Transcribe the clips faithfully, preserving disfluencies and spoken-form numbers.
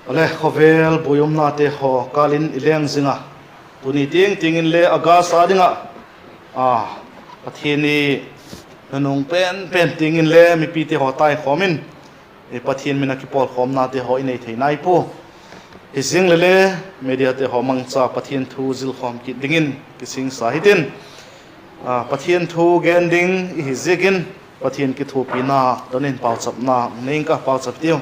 Ale, khawvel buai umnate haw kâl in i leng zing a, tuni tiang tiang inle August a ding ah, a, Pathian i nunung pen pen tiang inle mipite haw taikhawm in, Pathian min a kipawlkhawmnate haw i nei thei nai pua. Hi ziang le le, mediate haw mangcha Pathian thu zilkhawm kit dingin kisingsa hitin, Pathian thu gen ding i hi ziakin, Pathian kithuapina don in pauchapna nei ing ka, pauchap tiu.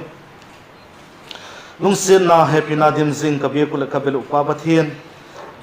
Lungsiatna hepina dim zing ka biak uh leh ka bel uh Pa Pathian,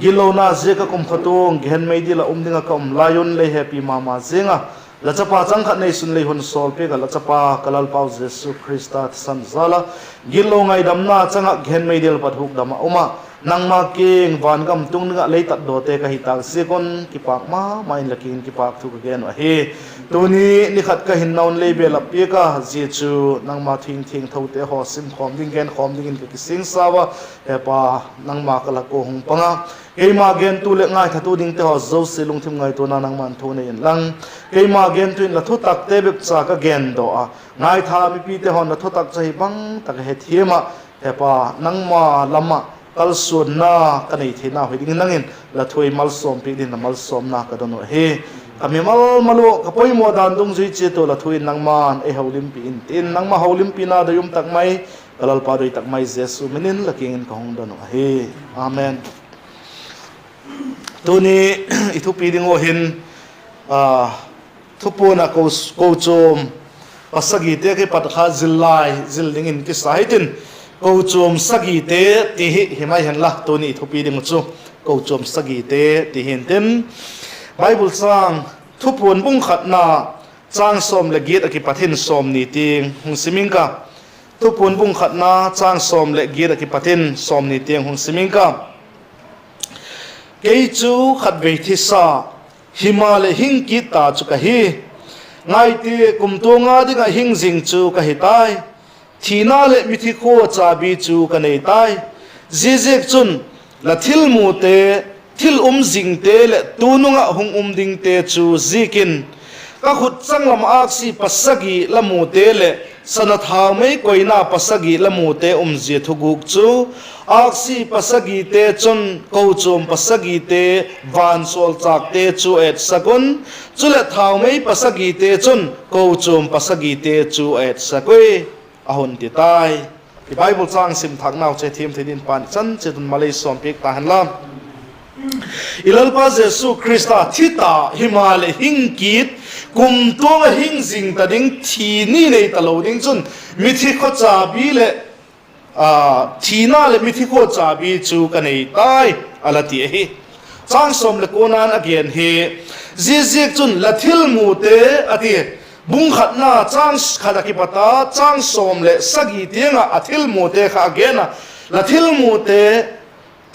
gitlona ziak a kumtuang gehen meidil ah um ding ah ka um lai un lei hepi ma ma ziang a, la chapa chang khat neisun lei hun sawlpiak ah la chapa ka Lalpau Jesu Khrista thisan jal a, gitlo ngaidamna chang ah gehen meidil pat hukdam ah um ah, nangma kiang vangam tung ding ah lei tatdawte ka hi tâk ziak un kipâk ma ma in la kiang in kipâk thu ka gen uh ahi. Tuni ni khat ka hinna un lei belap piak a, zia chu nangma thu thiangthote haw simkhawm ding, genkhawm dingin ka kisingsa ua, he Pa, nangma ka lak ua hung pang a, keima gentu leh ngaithatu dingte haw zosia lungthim ngaituana nangma'n thu nei inlang, keima gentu in la thutakte bep cha ka gendaw a, ngaitha mipite haw'n la thutak chu hi bang tak a hethiam ah, he Pa, nangma lam ah kalsuanna ka nei theinau hi dingin nang in la thu ei malsawmpiak dingin la malsawmna ka don uh ahi. Ka mimal mal ua ka poimaw dan dungzui chiat ua la thu in nangma'n ei holimpi in tin, nangma holimpina doi um tak mai, ka Lalpa doi tak mai Jesu min in la kiang in ka hung don uh ahi. Amen. Tuni i thupi ding ua hin, Thupuan ah ko-, kochuam pasagite kipat kha zil lai zil dingin kisa hitin, kochuam sagite ti hi hi mai hen la, tuni i thupi ding uh chu kochuam sagite ti hintin, Bible châng, Thupuan bung khatna châng sawm leh giat ah kipat in sawmni tiang hung sim ing ka. Thupuan bung khatna châng sawm leh giat ah kipat in sawmni tiang hung sim ing ka. Kei chu khatvei thisa, himaleh hing kit ta chu ka hi. Ngai tia, kumtuang a ding ah hing zing chu ka hi tai. Thina leh mithikhua chabi chu ka nei tai. Ziaziakchun, la thil mute, thil um zingte leh tunung ah hung um dingte chu zikin, ka khut changlam ah âksi pasagi la mute leh sana thaumei koina pasagi la mute umzia thuguk chu, âksi pasagite chun kochuam pasagite vansawlchâkte chu etsak un, chuleh thaumei pasagite chun kochuam pasagite chu etsak ui, a hun ti tai. I Bible châng sim thâknau chu thiam thei dingin Pa'n i chan chiat un mal ei sawmpiak ta hen la. I Lalpa Jesu Khrista thi ta, himaleh hing kit, kumtuang ah hing zing ta ding, thi ni nei talo ding chun, mithikhua chabi leh, thina leh mithikhua chabi chu ka nei tai, a la ti ahi. Châng sawm leh kuana'n a gen hi, ziaziakchun la thil mute, a ti. Bung khatna châng khat ah kipat a châng sawm leh sagi tiang ah a thil mute kha a gen a, la thil mute,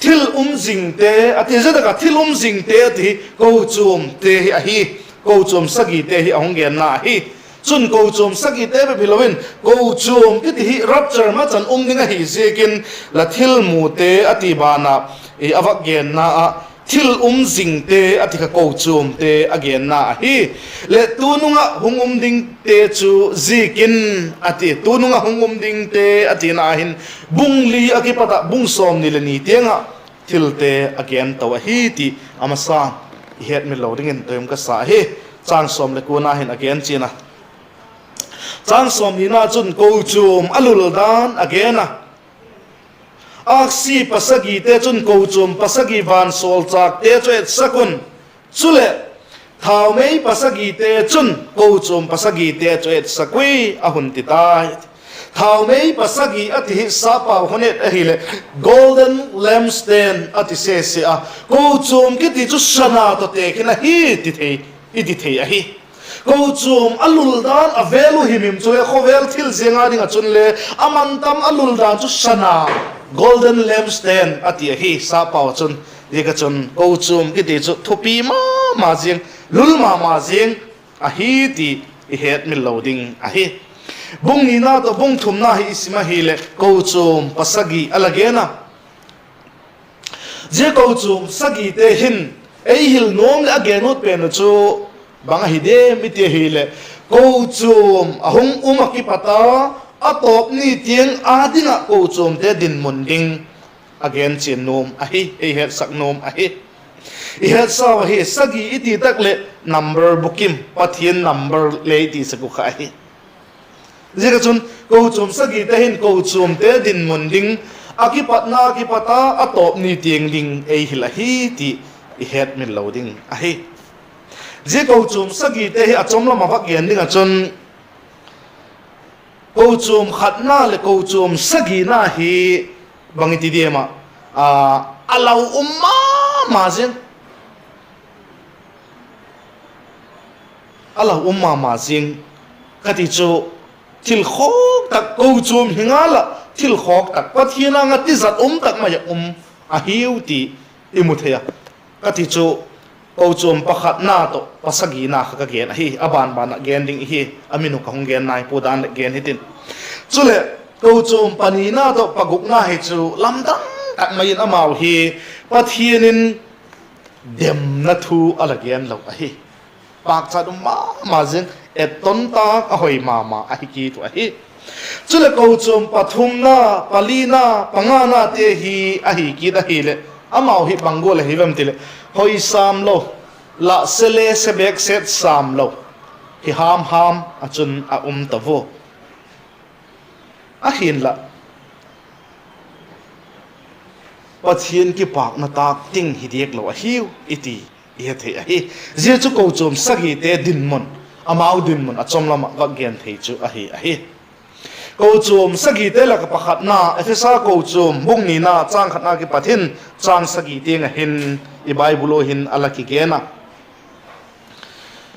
thil um zingte, a ti. Zia tak ah thil um zingte a ti hi kochuamte hi ahi, kochuam sagite hi a hung genna ahi. Chun kochuam sagite bep hilo in, kochuam kiti hi rapture ma chan um ding ahi ziakin, la thil mute a ti ban ah, a vak genna ah, thil um zingte a ti kha kochuamte a genna ahi. Leh tunung ah hung um dingte chu zikin, a ti, tunung ah hung um dingte a tina hin, bung li ah kipat ah bung sawmni leh ni tiang ah thilte a gen to ahi ti a masa i hetmil lo dingin doi um ka sa ahi. Châng sawm leh kuana hin a gen chian a, châng sawmnina chun kochuam a lul dan a gen a, âksi pasagite chun kochuam pasagi vansawlchâkte chu etsak un, chuleh thaumei pasagite chun kochuam pasagite chu etsak ui, a hun ti tai. Thaumei pasagi a ti hi sappau hun et ahileh golden lampstand a ti sese a, kochuam kiti chu sana tawh tekhin ahi ti thei, i ti thei ahi. Kochuam a lul dan a value himhim chule khawvel thil ziang a ding ah chunle a mantam a lul dan chu sana, golden lampstand a ti ahi sappau ah chun. Ziaka chun kochuam kiti chu thupi ma ma ziang, lul ma ma ziang ahi ti i hetmil lo ding ahi. Bung nina tawh bung thumna hi i sim ahileh kochuam pasagi a la gen a. Zia kochuam sagite hin ei hil nuam leh a gen ut pen uh chu bang ahi diam i ti ahileh, kochuam a hung um ah kipat a a tawp ni tiang â ding ah kochuamte dinmun ding a gen chian nuam ahi, ei hetsak nuam ahi. I hetsau ahi, sagi i ti tak leh number bukim, Pathian number le i ti sek uh kha ahi. Ziak ah chun kochuam sagite hin kochuamte dinmun ding, a kipatna kipat a, a tawp ni tiang ding ei hil ahi ti i hetmil lo ding ahi. Zia kochuam sagite hi a chawm lam ah vak gen ding ah chun, kochuam khatna leh kochuam sagina hi bang i ti diam ah, a lau um ma ma ziang, a lau um ma ma ziang ka ti chu, thil khawk tak, kochuam hi ngal ah thil khawk tak, Pathian âng ah tizat um tak mai ah um ahiu ti i mu thei a. Ka ti chu, kochuam pakhatna tawh pasagina kha ka gen ahi, a ban ban ah gen ding ihi, a min uh ka hung gen nai pua dan leh gen hitin. Chuleh, kochuam panina tawh pagukna hi chu lamdang tak mai in amau hi Pathian in demna thu a la gen lo ahi. Pâkchat um ma ma ziang, etton tak a hoi ma ma ahi kit uh ahi. Chuleh kochuam pathumna, palina, panganate hi ahi kit ahileh, amau hi bang gual ahi vem tileh, hoi sâm lo, lah se le se bêk set sâm lo, hi ham ham ah chun a um ta ua. Ahinla, Pathian kipâkna tâk ting hi diak lo ahiu i ti i he thei ahi. Zia chu kochuam sagite dinmun, amau dinmun a chawm lam ah vak gen thei chu ahi ahi. Kochuam sagite lak ah pakhatna, Ephesa kochuam bung nina châng khatna kipat in châng sagi tiang ah hin i Bible ah hin a la kigen a,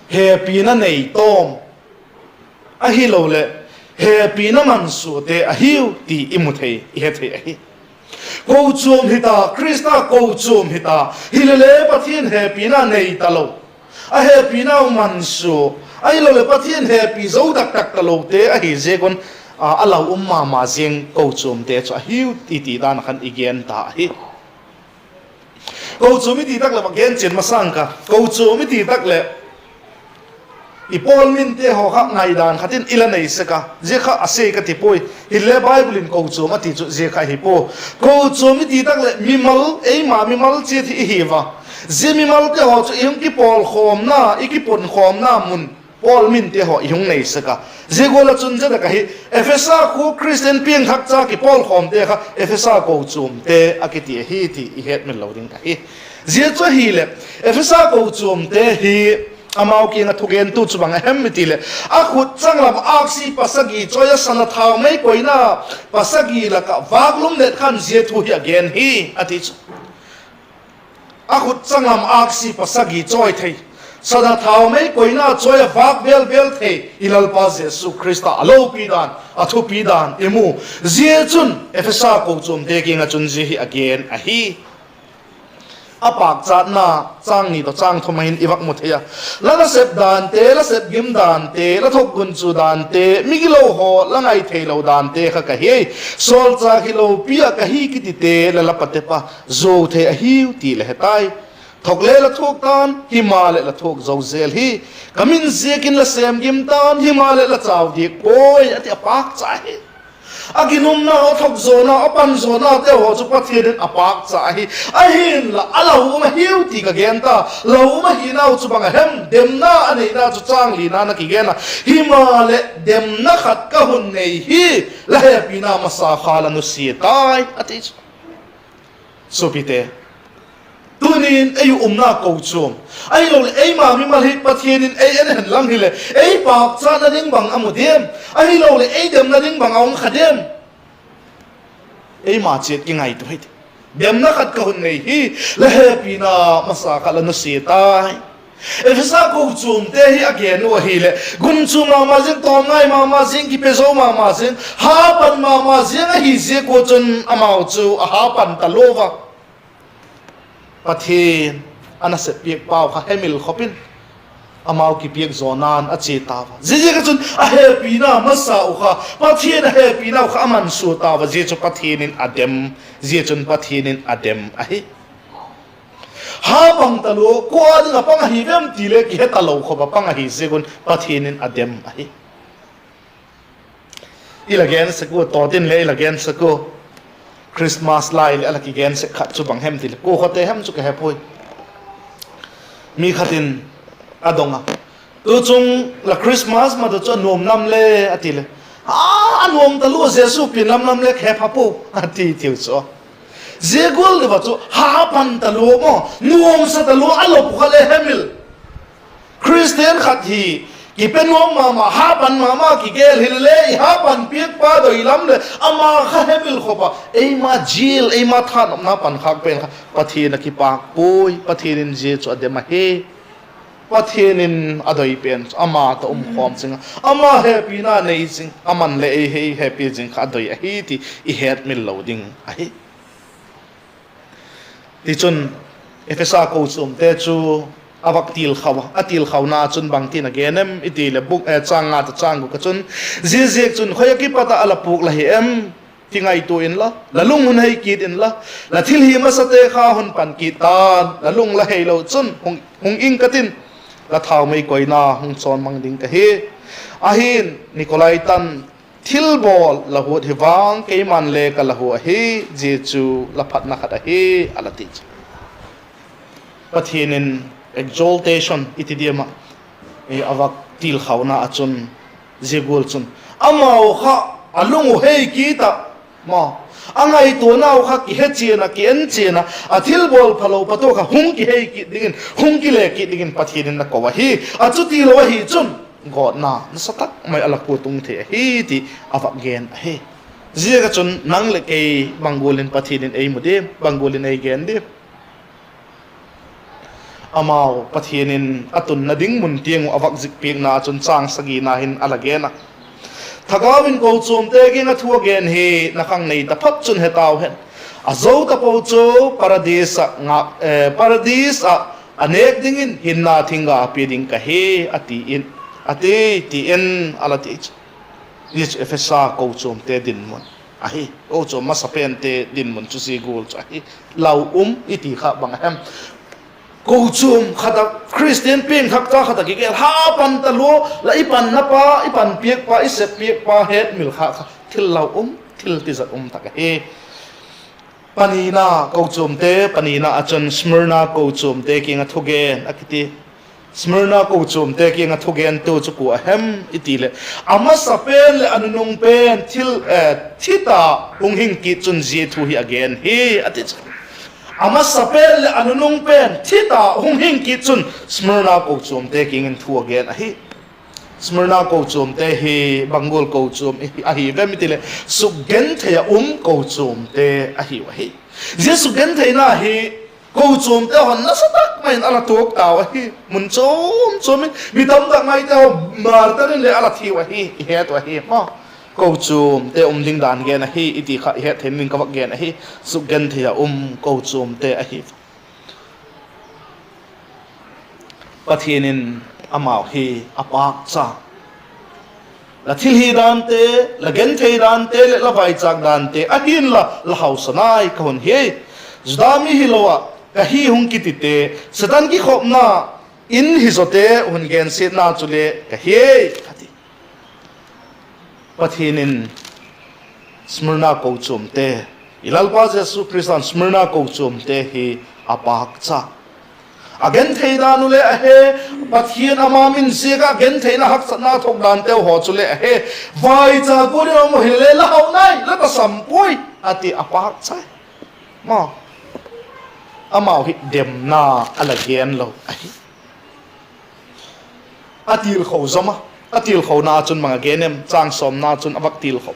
hepina nei tawm, ahiloleh hepina mansuate ahiu ti i mu thei, i he thei ahi. Kochuam hita, Khrista kochuam hita, hilele Pathian hepina nei talo, a hepinau mansua, ahiloleh Pathian hepi zo tak tak talote ahi ziak un, a lau um ma ma ziang kochuamte chu ahiu i ti dan ah khan i gen ta ahi. Kochuam i ti tak leh, va gen chian masang ka, kochuam i ti tak leh i pawl minte haw kha ngaidan khat in i la nei sek a, zia kha a sei ka ti puai. Hile Bible in kochuam a ti chu zia kha hi pua. Kochuam i ti tak leh mimal, eima mimal chiat hi i hi ua. Zia mimalte haw chu i hung kipawlkhawmna, i kipunkhawmna mun, pawl minte haw i hung nei sek a. Zia gual ah chun zia tak ahi, Ephesa khua Khristian piangthak cha kipawlkhawmte kha Ephesa kochuamte a kiti ahi ti i hetmil lo ding ahi. Zia chu ahileh, Ephesa kochuamte hi amau kiang ah thugentu chu bang a hem i ti leh, a khut changlam âksi pasagi chawi a sana thaumei koina pasagi lak ah vâk lum let khan zia thu hi a gen hi, a ti chu. A khut changlam âksi pasagi chawi thei, sana thaumei koina chawi a vâk bêl bêl thei i Lalpa Jesu Khrista a lopi dan, a thupi dan i mu. Zia chun Ephesa kochuamte kiang ah chun zia hi a gen ahi. A pâkchatna châng ni tawh châng thum ah hin i vak mu thei a, la nasep dante, la sep gim dante, la thuak gunchu dante, migilo haw la ngai theilo dante kha ka hi, sawlchâk hi lopi ah ka hi kitite la la patep a, zuau thei ahiu ti la he tai. Thuak le la thuak ta'n, himaleh la thuak zo zel hi. Ka min ziakin la sêm gim ta'n, himaleh la chau diak puai, a ti a pâkcha hi. A ginumna, a thuak zawna, a pan zawnate haw chu Pathian in a pâkcha ahi. Ahinla, a lau um ahiu ti ka gen ta. Lau um ahinau chu bang a hem? Demna a neina chu châng lina na kigen a, himaleh demna khat ka hun nei hi, la hepina masa kha la nusia tai, a ti chu. Suapite, tuni'n ei umna kochuam, ahiloleh eima mimal hi Pathian in ei en hen lang hileh, ei pâkchatna ding bang a mu diam? Ahiloleh ei demna ding bang a um kha diam? Eima chiat kingaitua hiti. Demna khat ka hun nei hi, la hepina masa kha la nusia tai. Ephesa kochuamte hi a gen uh ahileh, gunchu ma ma ziang, tawmngai ma ma ziang, kipe zo ma ma ziang, hapan ma ma ziang ahi ziak ua chun amau chu a hapan talua a, Pathian a nasep piak pau kha hemil khop in amau kipiak zawna'n a chia tau a. Ziaziak ah chun a hepina masa uh kha, Pathian a hepinau kha a mansua tau a, zia chu Pathian in a dem, zia chun Pathian in a dem ahi. Hapan talua, kua ding ah pang ahi vem ti le kihe talo khop ah pang ahi ziak un Pathian in a dem ahi. I la gen sek ua, tawtin le i la gen sek ua. Christmas lai leh a la kigen sek khat chu bang hem ti leh, kua khate hem chu ka he puai. Mi khat in a dong a, tuchung la Christmas mat u chu a nuam nam le, a ti leh, a nuam talua, Jesu pian lam lam le ka he pha puai, a ti tiu chu. Zia gual deu a chu ha pan talua maw, nuamsa talua, a lop kha le hemil. Christian khat hi kipe nuam ma ma, ha pan ma ma kigel hile le, i ha pan piakpa doi lam leh ama kha hemil khop ah, eima zil, eima thanopna pan khâk pen kha Pathian a kipâk puai. Pathian in zia chu a dem ahi. Pathian in a doi pen chu ama tawh um khawm zing a, ama hepina nei zing, aman le ei hei hepi zing kha a doi ahi ti i hetmil lo ding ahi. Tichun, Ephesa kochuamte chu a vak tilkhau a, a tilkhauna chun bangtin a gen em i ti leh, châng nga tawh châng guk ah chun, Ziaziakchun, khoi ah kipat ah a la puak la hi em? Ti ngaitua inla, la lung hun hei kit inla, la thilhi masate kha hun pan kit ta'n; la lung la heilo chun, hung ing ka tin, la thaumei koina hung chawn mang ding ka hi. Ahi'n, Nikolaitan, thilbawl la huat hi vang keima'n le ka la hua ahi; zia chu la phatna khat ahi, a la ti chu. Pathian in exaltation i ti diam ah, a vak tilkhauna ah chun, zia gual chun, amau kha a lung uh hei kit ah, ma, a ngaituanau kha kihechian ah, ki-enchian ah, a thilbawl phalo pat uh kha hung kihei kit dingin, hung kile kit dingin Pathian in a ko ahi. A chuti lo ahi chun, gawtna nasa tak mai a la kua tung thei ahi ti a vak gen ahi. Ziak ah chun nang leh kei bang gual in Pathian in ei mu diam, bang gual in ei gen diam? Amau Pathian in a tunna ding mun tiang uh a vak zik piakna chun châng sagina hin a la gen a, Thagau in kochuamte kiang ah thu a gen hi na khang nei taphot chun he tau hen: A zo tapo chu Paradis ah, Paradis ah a nêk dingin hinna thingga pia ding ka hi, a ti in, a ti, ti in a la ti chu. Zia chu Ephesa kochuamte dinmun ahi. Kochuam masapente dinmun chu zia gual chu ahi. Lau um i ti kha bang a hem? Kochuam khat ah, Khristian piangthak cha khat ah kigel, ha pan talua, la i panna pa, i panpiak pa, i seppiak pa hetmil kha kha thil lau um, thil tizat um tak ahi. Panina, kochuamte panina ah chun Smyrna kochuamte kiang ah thugen a kiti. Smyrna kochuamte kiang ah thugentu chu kua a hem i ti leh, a masa pen leh a nunung pen thil, thi ta hung hing kit chun zia thu hi a gen hi, a ti chu. A masa pen leh a nunung pen thi ta hung hing kit chun Smyrna kochuamte kiang in thu a gen ahi. Smyrna kochuamte hi bang gual kochuam ahi vem i ti leh, sukgenthei ah um kochuamte ahiu ahi. Zia sukgentheina hi kochuamte hon nasa tak mai in a la tuak tau ahi. Mun chuam chuam in mi tam tak maite haw martar in le a la thiu ahi, i het uh ahi maw. Kochuamte um ding dan gen ahi i ti kha i het thei dingin ka vak gen ahi. Sukgenthei ah um kochuamte ahi. Pathian in amau hi a pâkcha. La thilhi dante, la genthei dante leh la vaichâk dante ahi'n la, la hausa nai ka hun hi. Juda mi hilo ah ka hi hung kitite, Satan kikhopna in hizote hun gensiatna chule ka hi, a ti. Pathian in Smyrna kochuamte, i Lalpa Jesu Khrista'n Smyrna kochuamte hi a pâkcha. A genthei dan u le a he, Pathian ama min ziak ah gentheina haksatna thok danteu haw chule a he, vaicha gual in a um u hile la hau nai, la tasam puai, a ti a pâkcha. Amau hi demna a la gen lo ahi. A tilkho zom a, a tilkhona chun bang a gen em? Châng sawmna chun a vak tilkho.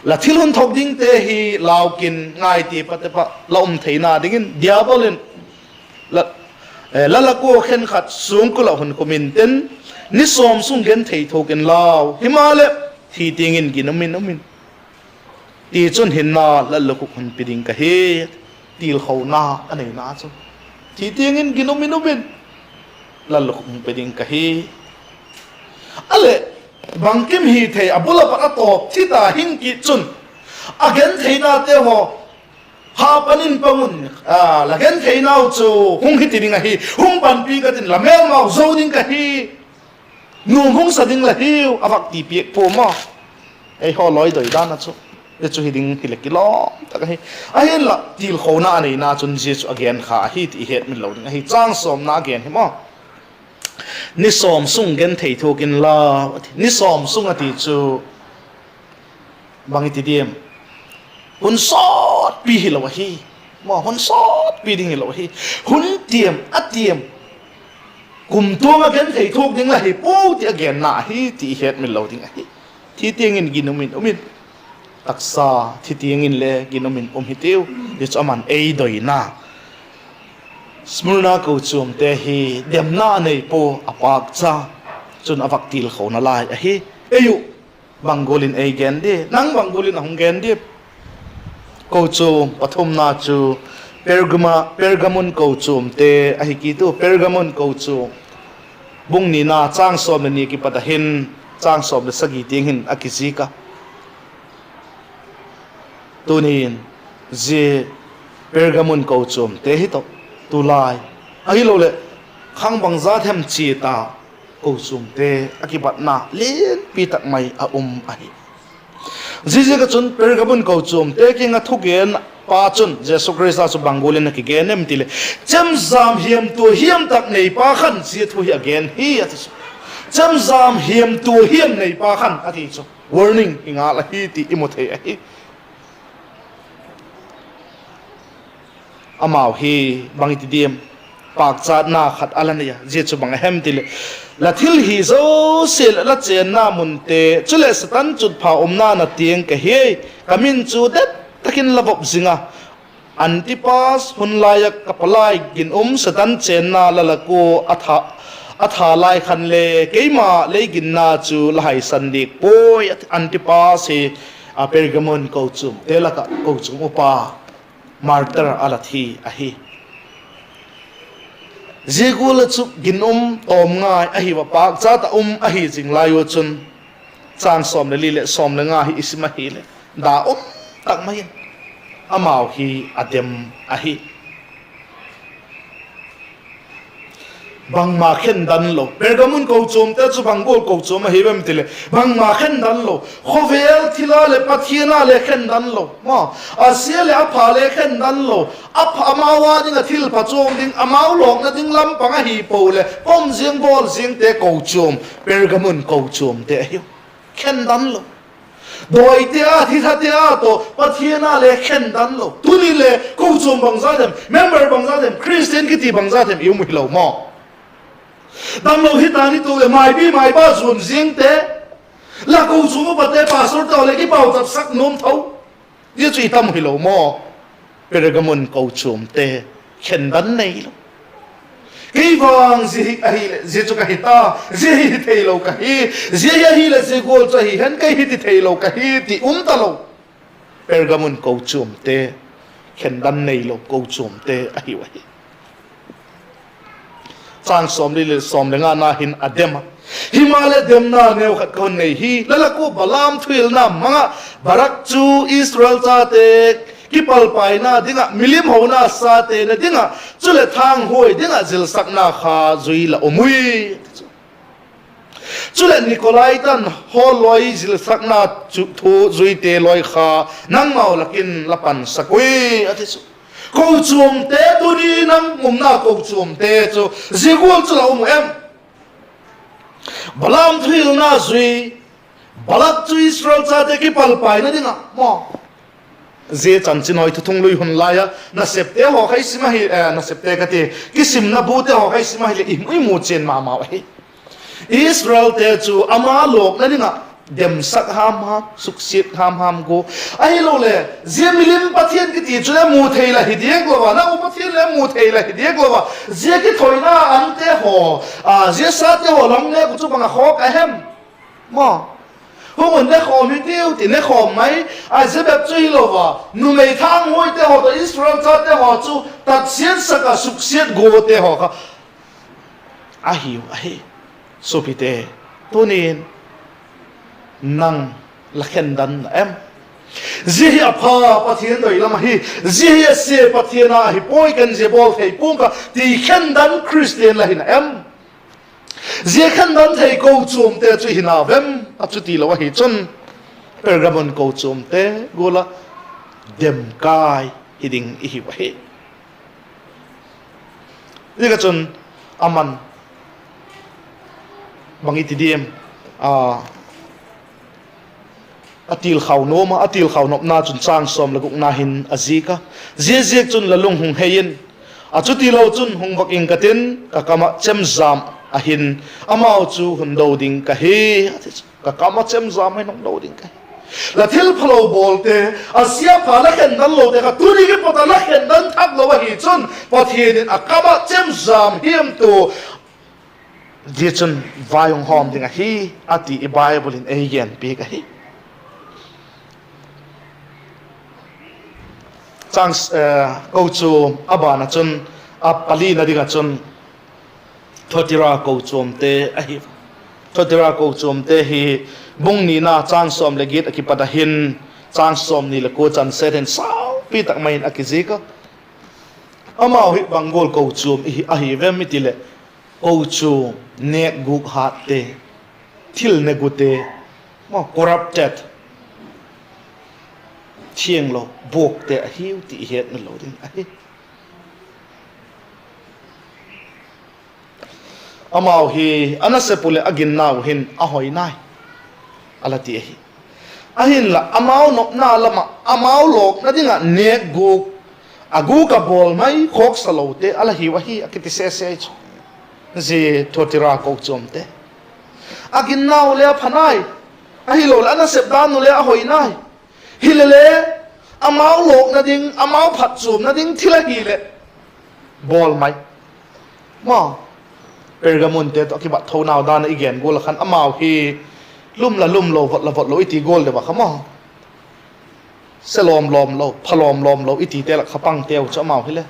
La thil hun thok dingte hi lau kin, ngai ti pat a pat la um theina dingin Diabol in la, la la kua khenkhat suangkul ah hun khum intin, ni sawm sung genthei thuak inlau; himaleh thi tiang in ginum in um in. Tichun hinna lallukhuk hun pe ding ka hi. Tilkhona a neina chun, thi tiang in ginum in um in, lallukhuk hun pe ding ka hi. A leh, bangkim hi thei a bul a pat a tawp thi ta hing kit chun, a gentheinate haw, ha pan in pang un, la gentheinau chu hung hi ti ding ahi, hung panpi ka tin, la mêlmau zo ding ka hi, nuam hung sa ding la hiu, a vak ti piak pua maw. Eihaw lawi doi dan a chu, zia chu hi ding hileh kilawm tak ahi. Ahinla tilkhona a neina chun zia chu a gen kha ahi ti i hetmil lo ding ahi. Châng sawmna a gen hi maw, ni sawm sung genthei thuak inla, a ti. Ni sawm sung a ti chu bang i ti diam? Hun sawtpi hilo ahi. Maw, hun sawtpi ding hilo ahi. Hun tiam a tiam, kumtuang ah genthei thuak ding la hi puau ti a genna ahi ti i hetmil lo ding ahi. Thi tiang in ginum in um in, taksa thi tiang in le ginum in um hitiu. Zia chu aman ei doina. Smurna kochuamte hi demna a nei pua, a pâkcha, chun a vak tilkhona lai ahi. Ei uh, bang gual in ei gen di, nang bang gual in a hung gen di? Kochuam pathumna chu Pergama, Pergamon kochuamte ahi kit u. Pergamon kochuam, bung nina châng sawm leh ni kipat a hin châng sawm leh sagi tiang hin a kizik a. Tuni'n zia Pergamon kochuamte hi tawh, tulai, ahiloleh khang bangzat hem chia ta, kochuamte a kipatna lianpi tak mai a um ahi. Ziaziak ah chun Pergamon kochuamte kiang ah thugen pa chun Jesu Khrista chu bang gual in a kigen em ti leh, chemjam hiamtua hiam tak neipa khan zia thu hi a gen hi a ti chu. Chemjam hiamtua hiam neipa khan a ti chu warning hi ngal ahi ti i mu thei ahi. Amau hi bang i ti diam? Pâkchatna khat a la nei a, zia chu bang a hem ti leh, la thil hi zosia leh la chênna munte, chuleh Satan chutpha umna na tiang ka hi, ka min chu det tak in la vop zing a, Antipas, hun lai ah ka palai ginum Satan chênna la lak ua a tha, a tha lai khan le keima lei ginna chu la haisan diak puai, a ti. Antipas hi, a, Pergamon kochuamte lak ah kochuam upa, martyr a la thi ahi. Zia gual ah chu ginum tawm ngai ahi ua, pâkchat ah um ahi zing lai ua chun, châng sawm leh li leh sawm leh nga hi i sim ahileh, da um tak mai in amau hi a dem ahi. Bangma khendan lo. Pergamon kochuamte chu bang gual kochuam ahi em ti leh, bangma khendan lo. Khawvel thil a leh Pathian a le khendan lo. Maw, a sia leh a pha le khendan lo. A pha, amau â ding ah thil pha chuang ding, amau lawkna ding lam pang ahi pua leh, pom ziang bawl ziangte kochuam, Pergamon kochuamte ahiu. Khendan lo. Dawite a, thithate a tawh Pathian a le khendan lo. Tuni le kochuam bangza dem, member bangza dem, Christian kiti bangza dem i um hilo maw? Damlo hi ta ni tu leh maipi maipa zuan ziangte, la kochuam upate, pastorte haw leh kipauchapsak nuam tho. Zia chu i tam hilo maw? Pergamon kochuamte, khendan neilo. Kei vang zia hi ahileh zia chu ka hi ta, zia hi hi theilo ka hi, zia hi ahileh zia gual chu ahi hen, kei hi ti theilo ka hi ti um talo. Pergamon kochuamte, khendan neilo kochuamte ahiu ahi. Châng sawmli leh sawm leh ngana hin a dem a. Himaleh demna neu khat ka hun nei hi, la lak ua Balaam thuhilna mang ah, Balak chu Israel chate kipalpaina ding ah, milim hona sate na ding ah, chuleh thanghuai ding ah zilsakna kha zui la um ui, a ti chu. Chuleh Nikolaitan haw lawi zilsakna chu thu zuite lawi kha nangmau lak in la pansak ui, a ti chu. Kochuamte, tuni nang umna kochuamte chu zia gual chu la um uh em? Balaam thuhilna zui, Balak chu Israel chate kipalpaina ding ah maw? Zia chanchin hawi thuthung lui hun lai ah nasepte haw kha i sim ahi, eh, nasepte ka ti, kisimna bute haw kha i sim ahileh i mu, i mu chian ma mau ahi. Israelte chu ama lawkna ding ah demsak ham ham, suksiat ham ham gua. Ahiloleh zia milim pathian kiti chu le mu thei la hi diak lo a, nang u pathian le mu thei la hi diak lo a, zia kithoina ante haw, a, zia sate haw lam le ku chu bang a khawk a hem? Maw, hung un, ne khawm hi tiu ti ne khawm mai. A, zia bep chu hilo a, numei thanghuaite haw tawh Israel chate haw chu tatsiatsak ah suksiat guate haw kha ahiu ahi. Suapite, tuni'n nang la khendan na em? Zia hi a pha Pathian doi lam ahi. Zia hi a sia Pathian a ahi puai, ken zia bawl thei pua'ng ka ti khendan Khristian la hi na em? Zia khendan thei kochuamte chu hi na vem? A chutilo ahi chun, Pergamon kochuamte gual ah dem kai hi ding i hiu ahi. Ziak ah chun aman bang i ti diam, a, a tilkhau nuam a, a tilkhau nopna chun châng sawm le gukna hin a zik a, Ziaziakchun la lung hung hei in, a chuti lo chun hung vak ing ka tin, ka kam ah chemjam a hin amau chu hun do ding ka hi, a ti chu. Ka kam ah chemjam a hin hung do ding ka hi. La thilphalo bawlte, a sia pha la khendan lote kha tuni kipat a la khendan thak lo ahi chun Pathian in a kam ah chemjam hiamtu zia chun vai hung hawm ding ahi, a ti i Bible in ei genpiak ahi. Chang, eh, kochuam a ban ah chun, a palina ding ah chun Thuatira kochuamte ahi. Thuatira kochuamte hi bung nina châng sawm leh giat ah kipat a hin châng sawmni leh kua chan set hin saupi tak mai in a kizik a. Amau hi bang gual kochuam ahi vem i ti leh, kochuam nêkgûk hâtte, thil ne gute, corrupted, thianglo buakte ahiu ti i hetmil lo ding ahi. Amau hi a nasep uh leh a ginnau hin a hoi nai, a la ti ahi. Ahinla amau nopna lam ah amau lawkna ding ah nêkgûk, a gûk a bawl mai khawksa lote a la hiu ahi a kiti sese chu, zia Thuatira kochuamte. A ginnau le a pha nai, ahiloleh a nasep dan uh le a hoi nai. Hilele, amau lawkna ding, amau phatchuamna ding thil ahileh bawl mai. Ma, Pergamonte tawh a kibat thonau dan ah i gen gual ah khan amau hi lum la lum lo, vot la vot lo i ti gual deu a kha ma, se lawm lawm lo, pha lawm lawm lo i tite lak kha pangteu chu amau hile.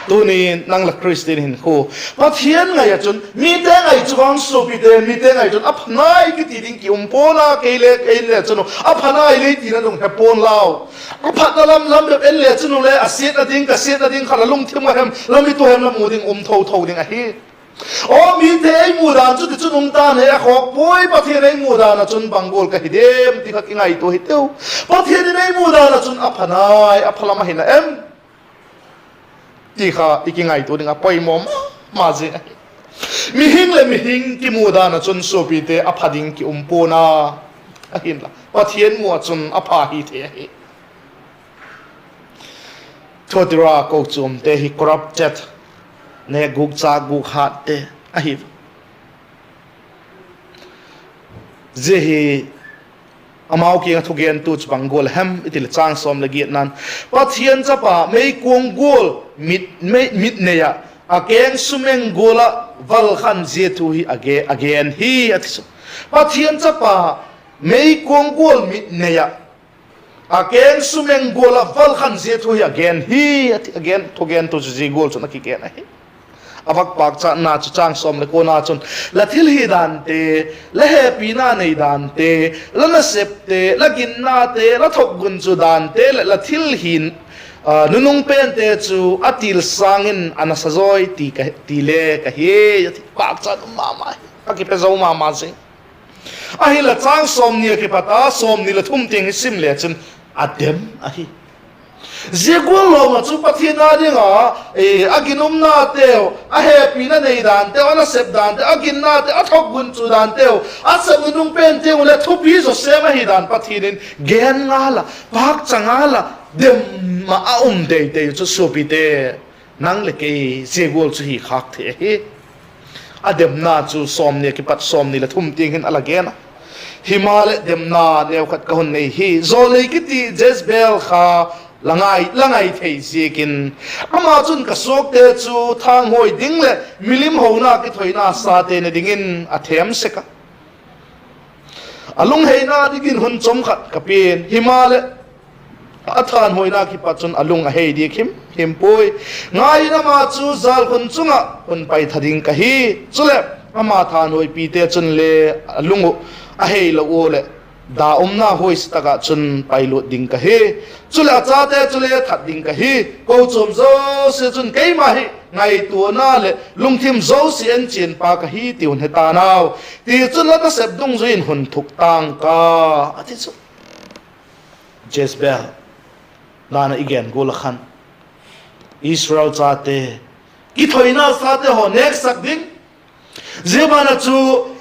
Tuni'n nang la Khristian hinkhua, Pathian ngai ah chun mite ngai chu vang suapite, mite ngai chun a pha nai kiti ding ki um pua'n a, kei le, kei le chun a pha nai le tina ding he pua'n lau. A phatna lam lam bep en le chun u le a siatna ding, ka siatna ding kha la lungthim a hem, la mit u hem la mu ding um tho tho ding ahi. Aw, mite ei mu dan chu tichun um ta'n e, a khawk puai, Pathian ei mu dan ah chun bang gual ka hi diam ti kha kingaitua hiteu. Pathian in ei mu dan ah chun a pha nai, a pha lam ahi na em ti kha i kingaitua ding a poimaw ma ma zing ahi. Mihing leh mihing kimu dan ah chun suapite a pha ding ki um pua'n a, ahinla Pathian mu ah chun a pha hi thei ahi. Thuatira kochuamte hi corrupted, nêkgûk châkgûk hâtte ahi. Zia hi amau kiang ah thugentu chu bang gual a hem i ti leh châng sawm leh giatna'n, Pathian chapa meikuang gual mit, mit nei ah, a keng sumeng gual ah valkhan zia thu hi a gen hi a ti chu. Pathian chapa meikuang gual mit nei ah, a keng sumeng gual ah valkhan zia thu hi a gen hi a ti, a gen, thugentu chu zia gual chun a kigen ahi. A vak pâkchatna chu châng sawm leh kuana chun, la thil hi dante, la hepina nei dante, la nasepte, la ginnate, la thokgunchu dante leh la thil hin, a, nunung pente chu a til sâng in a nasa zawi ti ka, ti le ka hi, a ti. Pâkchat um ma ma hi, a kipe zo ma ma zing. Ahinla châng sawmni ah kipat a sawmni leh thum tiang hi sim le chun a dem ahi. Zia gual lawm ah chu Pathian â ding a, e, a ginumnateu, a hepina nei danteu, a nasep danteu, a ginnateu, a thokgunchu danteu, a sep nunung penteu leh thupi zaw sêm ahi dan Pathian in gen ngal ah, pâkcha ngal ah, dem ah a um teitei chu suapite, nang leh kei zia gual chu hi khâk thei ahi. A demna chu sawmni ah kipat sawmni leh thum tiang hin a la gen a. Himaleh demna neukhat ka hun nei hi. Jawlnei kiti Jezebel kha la ngai, la ngai thei ziakin, ama chun ka suakte chu thanghuai ding leh milim hona kithoina sate ne dingin a thêm sek a. A lungheina dingin hun chawmkhat ka pia'n, himaleh a thanghuaina kipat chun a lung a hei diak him him puai. Ngai in, ama chu jâlkhun chung ah hun paitha ding ka hi. Chuleh, ama thanghuaipite chun le a lung uh a hei lo ua leh, da umna huaisia tak ah chun pailut ding ka hi. Chuleh a chate chu le that ding ka hi. Kochuam zosia chun keima hi ngaituana leh lungthim zosia enchianpa ka hi ti un he ta'n au. Tichun la nasep dungzui in hun thuk ta'ng ka, a ti chu. Jezebel dan ah i gen gual ah khan Israel chate, kithoina chate haw nêksak ding, zia ban ah chu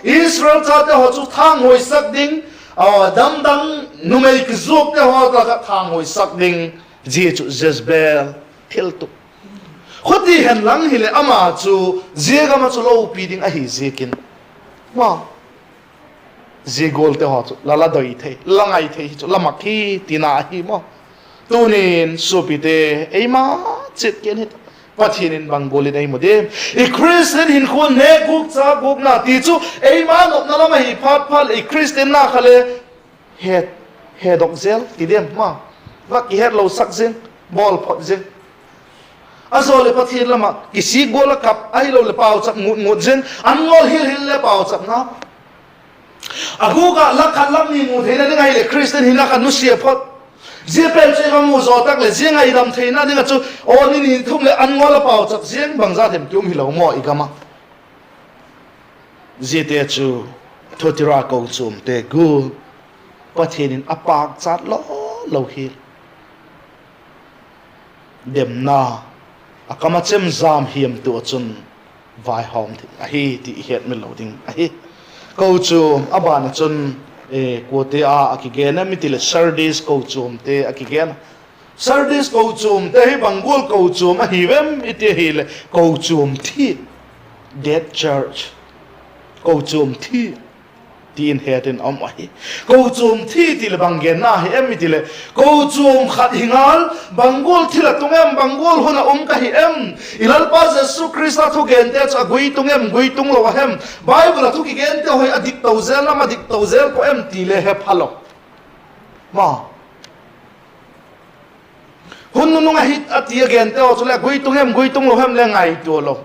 Israel chate haw chu thanghuaisak ding, damdang numei kizuakte haw tak ah thanghuaisak ding, zia chu Jezebel thiltup. Khuti hen lang hileh ama chu zia gam ah chu lopi ding ahi ziakin, ma, zia gualte haw chu la la doi thei, la ngai thei hi chu la mak hi tina ahi maw. Tunin suapite, eima chiat ken hi, Pathian in bang gual in ei mu diam? I Khristian hinkhua nêk gûk châk gûkna ti chu eima nopna lam ahi phat phat leh i Khristianna kha le het, hedok zel ti diam ma, va kihetlosak zing, bawl phot zing. A zaw leh Pathian lam ah kisik gual ah kap, ahiloleh pauchap ngut ngut zing, an ngawl hil hil le pauchapna. A gûk ah lak khat lak ni mu theina ding ahileh Khristian hina kha nusia phot. Zia pen chu i va mu zaw tak leh zia ngaidam theina ding ah chu, aw, ni ni thum leh an ngawl ah pauchap ziang bangza them ki um hilo maw i gam ah? Ziate chu Thuatira kochuamte gual Pathian in a pâkchat lo lo hi. Demna a kam ah chemjam hiamtu ah chun vaihawm ding ahi ti i hetmil lo ding ahi. Kochuam a ban ah chun, kuate a a kigen em i ti leh Sardis kochuamte a kigen a. Sardis kochuamte hi bang gual kochuam ahi em i ti ahileh kochuam thi, dead church, kochuam thi ti in het in a um ahi. Kochuam thi ti leh bang genna hi em i ti leh, kochuam khat hi ngal, bang gual thil a tung em, bang gual hun a um ka hi em, i Lalpa Jesu Khrista thugente chu a gui tung em, gui tung lo a hem, Bible ah thu kigente hi a dik to zel lam, a dik to zel pua em ti le he phalo. Ma, hun nunung ahi a ti a gente haw chu leh a gui tung em, gui tung lo hem le ngaitua lo.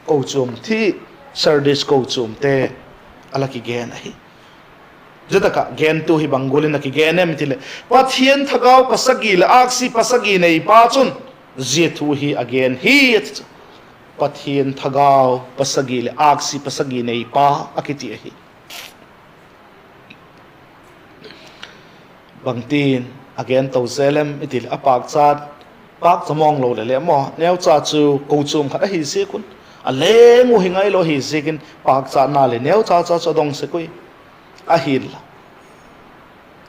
Kochuam thi, Sardis kochuamte a la kigen ahi. Zia tak ah gentu hi bang gual in a kigen em i ti leh, Pathian thagau pasagi leh âksi pasagi neipa chun zia thu hi a gen hi, a ti chu. Pathian thagau pasagi leh âksi pasagi neipa a kiti ahi. Bangtin a gen to zel em i ti leh a pâkchat, pâkcha mawng lo leh le maw, neucha chu kochuam khat ahi ziak un, a leng uh hi ngailo ahi ziakin pâkchatna leh neucha cha chu a dong sek ui. Ahinla,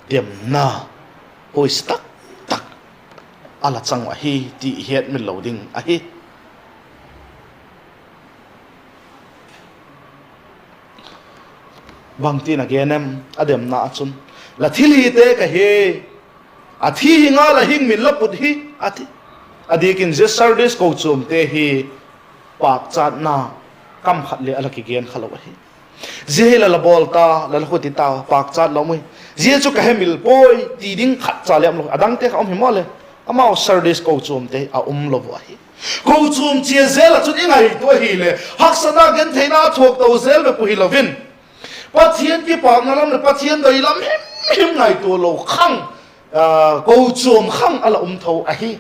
demna huaisia tak tak a la chang uh ahi ti i hetmil lo ding ahi. Bangtin a gen em a demna ah chun, la thilhite ka hi, a thi hi ngal ah hing min la put hi, a ti. A diak in zia Sardis kochuamte hi pâkchatna kam khat le a la kigen kha lo ahi. Zia hi la la bawl ta, la la khuti ta, pâkchat lo ui. Zia chu ka hemil puai ti ding khat cha le um lo, a dangte kha um hi maw le. Amau Sardis kochuamte a um lo uh ahi. Kochuam chia zel ah chun i ngaitua ahileh haksatna gentheina a thuak to zel bep uh hilo in, Pathian kipâkna lam leh Pathian doi lam him him ngaitua lo khang, kochuam khang a la um tho ahi.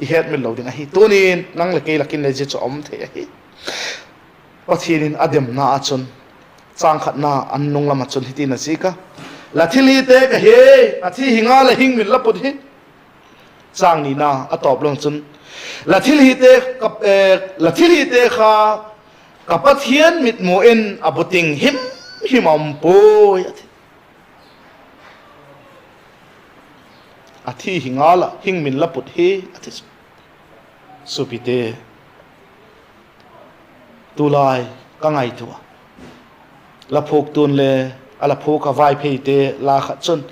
I hetmil lo ding ahi. Tunin nang leh kei lak in le zia chu a um thei ahi. Pathian in a demna ah chun, châng khatna a nung lam ah chun hitin a zik a, la thilhite ka hi, a thi hi ngal ah hing min la put hi. Châng nina a tawp lam chun, la thilhite kha ka Pathian mitmu in a buting him him a um puai, a ti. A thi hi ngal ah hing min la put hi, a ti chu. Suapite, tulai ka ngaitua a, la phuaktu'n le a la phuak a, Vaipheite la khat chun,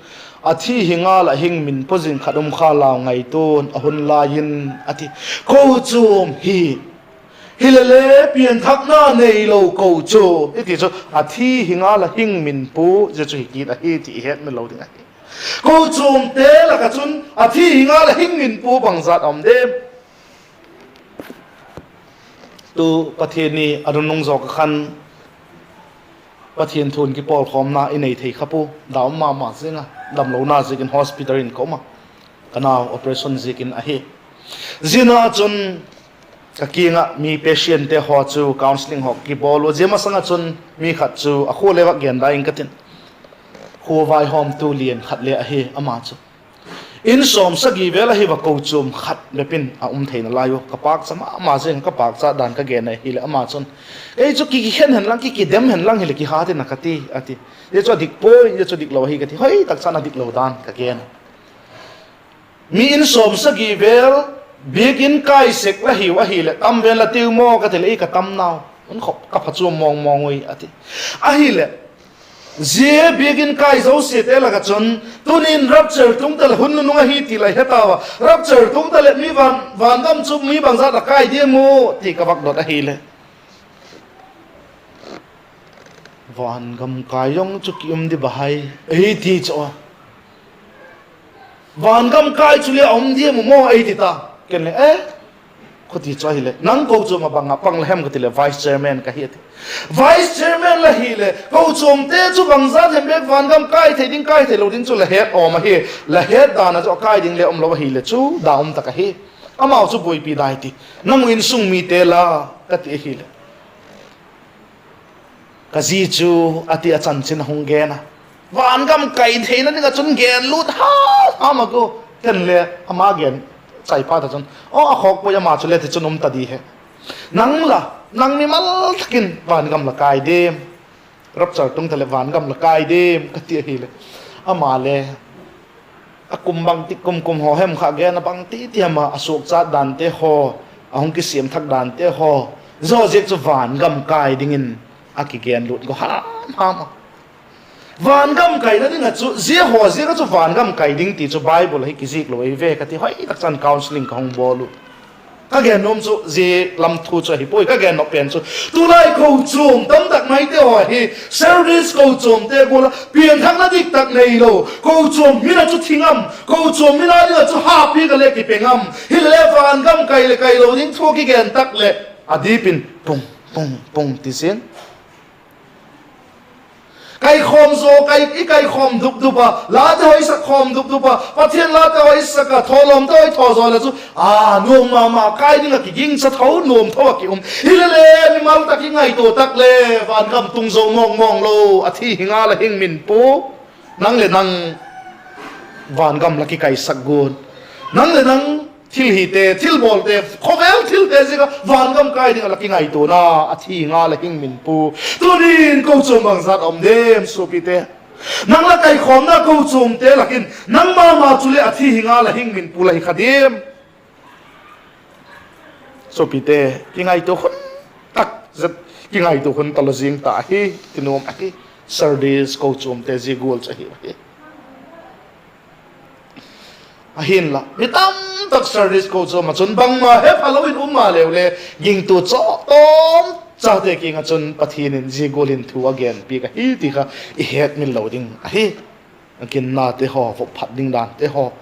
a thi hi ngal ah hing min pu zing khat um kha lau ngaitua'n a hun lai in, a ti. Kochuam hi, hilele pianthakna neilo kochuam i ti chu, a thi hi ngal ah hing min pu zia chu hi kit ahi ti i hetmil lo ding ahi. Kochuamte lak ah chun a thi hi ngal ah hing min pu bangzat a um diam? Tu Pathian ni a nunung zawk ah khan Pathian thu'n kipawlkhawmna i nei thei kha pua, dam ma ma ziang a, damlona ziakin hospital in ka um a, ka nau operation ziakin ahi. Zia ah chun ka kiang ah mi patientte haw chu counselling haw kibawl ua, zia masang ah chun mi khat chu a khua le vak gen dai ing ka tin, khua vaihawmtu lian khat le ahi ama chu. In sawmsagi vel ahi va, kochuam khat bep in a um theina lai u, ka pâkcha ma ma ziang, ka pâkcha dan ka gen ahileh ama chun, kei chu ki, kikhen hen lang, ki, kidem hen lang hileh kihat in a ka ti, a ti. Zia chu a dik puai, zia chu diklo ahi ka ti, hoi tak chan a diklo dan ka gen. Mi in sawmsagi vel, biakin kai sek la hiu ahileh tam ven la tiu maw ka ti leh, i ka tam nau, un khop ka phachuam mawng mawng ui a ti. Ahileh, zia biakin kai zosiate lak ah chun, tuni'n rapture tung taleh hun nunung ahi ti la he tau a, rapture tung taleh mi van, vangam chu mi bangzat a kai diam u ti ka vak dot ahileh, vangam kai zong chu ki um di ba hai, ei ti chu a. Vangam kai chu le a um diam u maw ei ti ta. Ken le, e, khuti chu ahileh, nang kochuam ah bang ah pang la hem ka ti leh, vice chairman ka hi a ti. Vice chairman la hileh kochuamte chu bangzat hem bek vangam kai thei ding, kai theilo ding chu la het awm ahi. La het dan ah chu a kai ding le umlo ahileh chu da um tak ahi. Amau chu buaipi dai ti, nang u insung mite la, ka ti ahileh, ka zi chu a ti a chanchin a hung gen a, vangam kai theina ding ah chun gen lut ha, ha ma gu. Ken le ama gen chai phat ah chun, aw, a khawk puai, ama chu le ti chun um ta di he. Nang la, nang mimal tak in vangam la kai diam? Rapture tung taleh vangam la kai diam ka ti ahileh, ama le a kum bangtik kum kum haw hem kha gen a, bangti ti hem a, a suakchat dante haw, a hung kisiam thak dante haw, zaw ziak chu vangam kai dingin a kigen lut go ham ham a. Vangam kaina ding ah chu zia haw ziak ah chu vangam kai ding ti chu Bible ah hi kizik lo ei ve ka ti, hoi tak chan counselling ka hung bawl u. Ka gen nuam chu zia lam thu chu ahi puai, ka gen nop pen chu, tulai kochuam tamtak maite haw hi, service kochuamte gual ah pianthakna dik tak neilo, kochuam min ah chu thi ngam, kochuam min a ding ah chu hapi ka le kipe ngam, hilele vangam kai leh kailo ding thu kigen tak leh a dip in pung, pung, pung ti zing. Kaikhawm zaw, kai, i kaikhawm dupdup a, late haw i sak khawm dupdup a, Pathian late haw i sak a, thawlawmte haw i thaw zaw leh chu, a, nuam ma ma, kai ding ah kigingcha tho, nuam tho ah ki um. Hilele mimal tak i ngaitua tak le, vangam tung zo mawng mawng lo, a thi hi ngal a hing min pu. Nang leh nang vangam la kikaisak guat, nang leh nang thil hite, thilbawlte, khawvel thilte ziak ah vangam kai ding ah la kingaituana a thi ngal a hing min pu. Tunin kochuam bangzat a um diam suapite? Nang la kaikhawmna kochuamte lak in nang ma ma chu leh a thi hi ngal a hing min pu la hi kha diam? Suapite, kingaitua hun tak zet, kingaitua hun talo zing ta ahi, ti nuam ahi. Sardis kochuamte zia gual chu ahi ahi. Ahinla mi tamtak Sardis kochuam ah chun bangma he phalo in um maleu le, gingtu chawtawm chate kiang ah chun Pathian in zia gual in thu a genpiak ahi ti kha i hetmil lo ding ahi. A ginnate haw, vop phat ding dante haw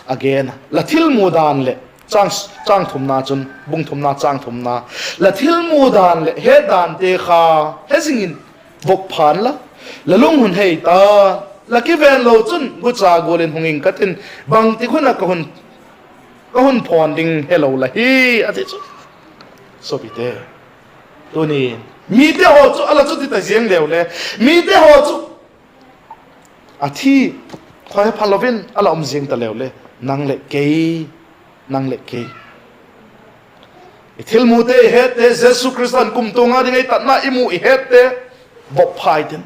a gen a, la thil mu dan leh, chang, chang thumna chun, bung thumna chang thumna, la thil mu dan leh het dante kha he zing in, vop phan la, la lung hun hei ta, la kiven lo chun gucha gual in hung ing ka tin, bangtik hun ah ka hun, ka hun phawn ding helo la hi, a ti chu. Suapite, tuni mite haw chu a la chuti ta ziang leu le, mite haw chu a thi, khaw he phalo in a la um ziang ta leu le, nang leh kei, nang leh kei, i thil mute i hette, Jesu Khrista'n kumtuang a ding ei tatna i mu i hette, vop pha i tin,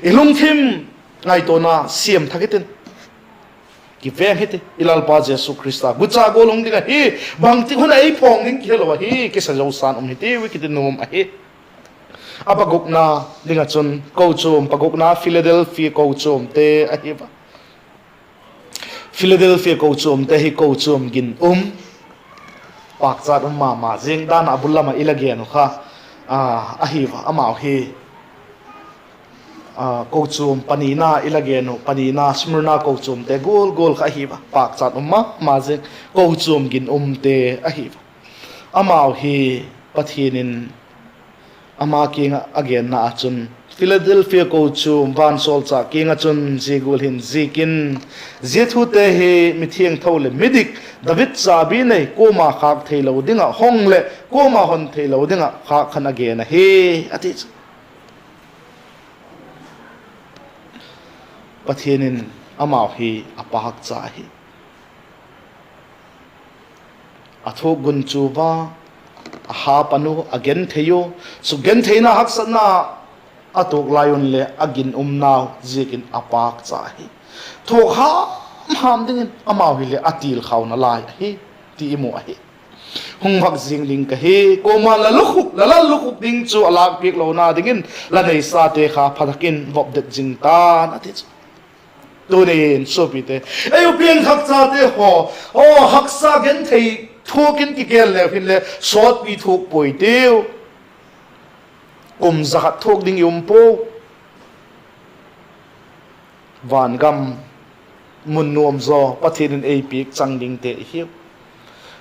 i lungthim ngaituana siam thak i tin, kiveng hi ti, i Lalpa Jesu Khrista gucha gual hung ding ahi, bangtik hun ah ei phawng ding kihelo ahi, kisa zosan um hi tiu i kiti nuam ahi. A pagukna ding ah chun kochuam pagukna Philadelphia kochuamte ahi va. Philadelphia kochuamte hi kochuam ginum, pâkchat um ma ma zing dan ah a bul lam ah i la gen uh kha, a, ahi va, amau hi, a, kochuam panina i la gen uh, panina Smyrna kochuamte gual gual kha ahi va, pâkchat um ma ma zing, kochuam ginumte ahi va. Amau hi Pathian in ama kiang ah a genna ah chun Philadelphia kochuam vansawlchâk kiang ah chun zia gual hin ziak in, zia thute hi mithiangtho leh midik, David châbi nei, kuama khâk theilo ding ah hong leh kuama hon theilo ding ah khâk khan a gen ahi, a ti chu. Pathian in amau hi a pâkcha ahi. A thuak gunchu ua, a hap a nu, a genthei u, sukgentheina haksatna a tuak lai un leh a ginumnau ziakin a pâkcha ahi. Thuak ham ham dingin amau hileh a tilkhauna lai ahi, ti i mu ahi. Hung vak zing ding ka hi, kuama'n la lukhuk, la lal lukhuk ding chu a lâkpiak lona dingin la neisate kha pha tak in vop det zing ta'n, a ti chu. Tunin suapite, ei u piangthakchate haw, aw haksa genthei thuak in kigel leu hinle sawtpi thuak puai tiu. Kum za khat thuak ding i um pua. Vangam mun nuam zaw Pathian in ei piak chang dingte i hiu.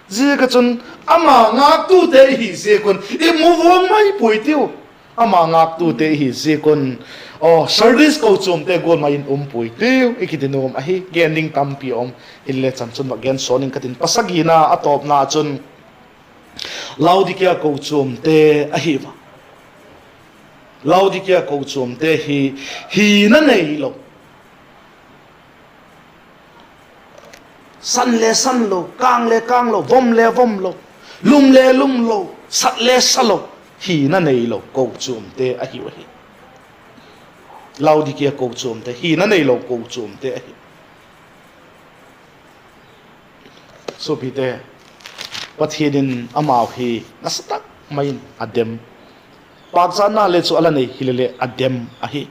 Ziak ah chun ama ngâktute i hi ziak un i mu vuang mai puai tiu. Ama ngâktute i hi ziak un, aw, service kochuamte gual mai in um puai tiu i kiti nuam ahi. Gen ding tampi um, hinle chan chun vak gen sawn ing ka tin. Pasagina a tawpna chun Laodikia kochuamte ahi a. Laodikia kochuamte hi, hina neilo, san le sanlo, kâng le kânglo, vom le vomlo, lum le lumlo, sat le salo, hina neilo kochuamte ahiu ahi. Laodikia kochuamte hina neilo kochuamte ahi. Suapite, Pathian in amau hi nasa tak mai in a dem. Pâkchatna le chu a la nei hile le a dem ahi.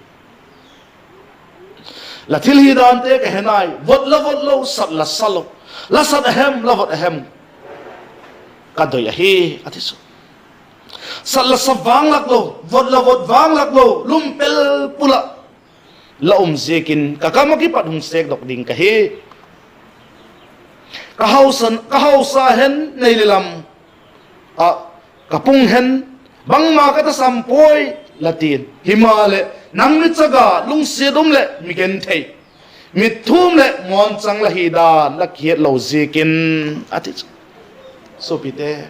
La thil hi dante ka he nai, vot la vot lo, sat la sa lo, la sat a hem, la vot a hem, ka doi ahi, a ti chu. Sat la sa vang lak lo, vot la vot vang lak lo, lum pel pul ah la um ziakin ka kam ah kipat hung sêkdok ding ka hi. Ka hausa, ka hausa hen nei le lam ah ka pung hen, bangma ka tasam puai, la ti'n. Himaleh nang mi chaga, lungsiat um leh mi genthei, mit thum leh ngawnchang la hi dan la kihet lo ziakin, a ti chu. Suapite,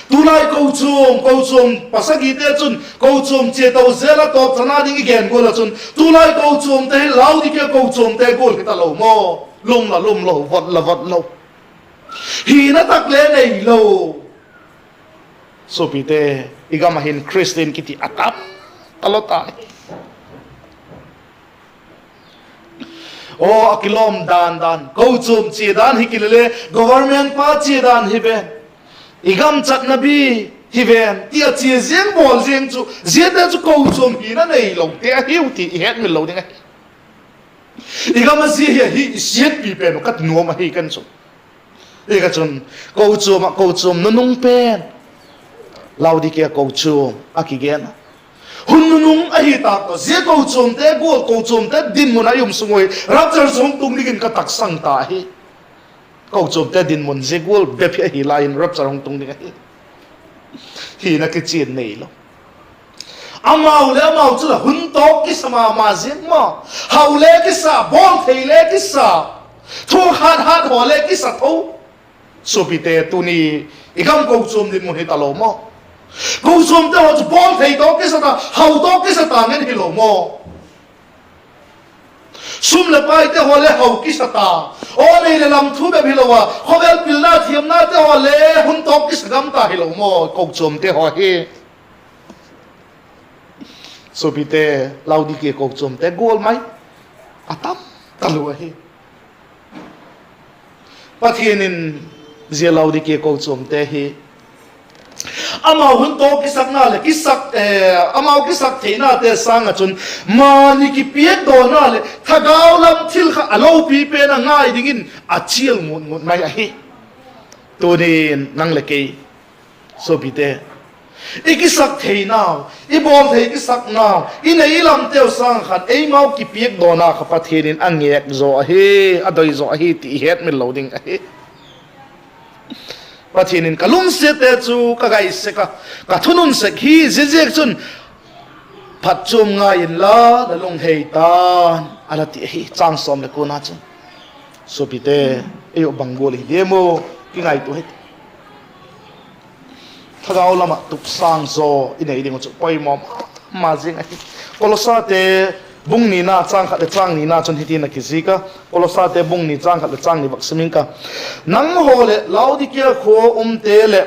tulai kochuam, kochuam pasagite chun kochuam chia to zel a tawp chana ding i gen gual ah chun, tulai kochuamte hi Laodikia kochuamte gual hi talo maw? Lum la lum lo, vot la vot lo, hina tak le neilo. Suapite, i gam ah hin Khristian kiti a tam talo ta hi. Aw, a kilawm dan dan, kochuam chia dan hi kile le, government pa chia dan hi ven, i gam chatna bi hi ven ti a chia ziang bawl ziang chu, ziate chu kochuam hina neilote ahiu ti i hetmil lo ding ahi. I gam ah zia hi ahi i siatpi pen uh ka ti nuam ahi ken chu. Hi ka chun, kochuam ah kochuam nunung pen, Laodikia kochuam a kigen a, hun nunung ahi tâk tawh, zia kochuamte gual, kochuamte dinmun a i um sung ui rapture chu hung tung dingin ka taksang ta ahi. Kochuamte dinmun zia gual bep hi ahi lai in rapture hung tung ding ahi. Hina kichian neilo. Amau le amau chu la hun tawk kisa ma ma ziang maw? Hau le kisa, bawl thei le kisa, thu hat hat haw le kisa tho. Suapite, tuni i gam kochuam dinmun hi talo maw? Kochuamte haw chu bawl thei tawh kisa ta, hau tawh kisa ta ngen hilo maw? Sum leh paite haw le hau kisa ta, aw, nei leh lam thu bep hilo a, khawvel pilna thiamnate haw le hun tawh kisa gam ta hilo maw kochuamte haw hi? Suapite, Laodikia kochuamte gual mai a tam talua ahi. Pathian in zia Laodikia kochuamte hi amau hun tawh kisakna leh kisak, amau kisak theinate sâng ah chun mani kipiakdawna leh thagau lam thil kha a lopi pen a ngai dingin a chial ngut ngut mai ahi. Tunin nang leh kei, suapite, i kisak theinau, i bawl thei kisaknau, i nei i lamteu sâng khan eimau kipiakdawna kha Pathian in a ngêk zaw ahi, a doi zaw ahi ti i hetmil lo ding ahi. Pathian in ka lungsiatte chu ka gai sek a, ka thunun sek hi, ziaziakchun Phatchuam ngai inla, la lunghei tan, a la ti ahi, chang sawm leh kuana chun. Suapite, ei uh bang gual hi diam u, kingaitua hi. Thagau lam ah tup sâng zaw i nei ding uh chu poimaw ma ma zing ahi. Kolosate bung nina châng khat leh châng nina chun hitin a kizik a, Kolosate bung ni châng khat leh châng ni vak sim ing ka. Nanghaw leh Laodikea khua umte leh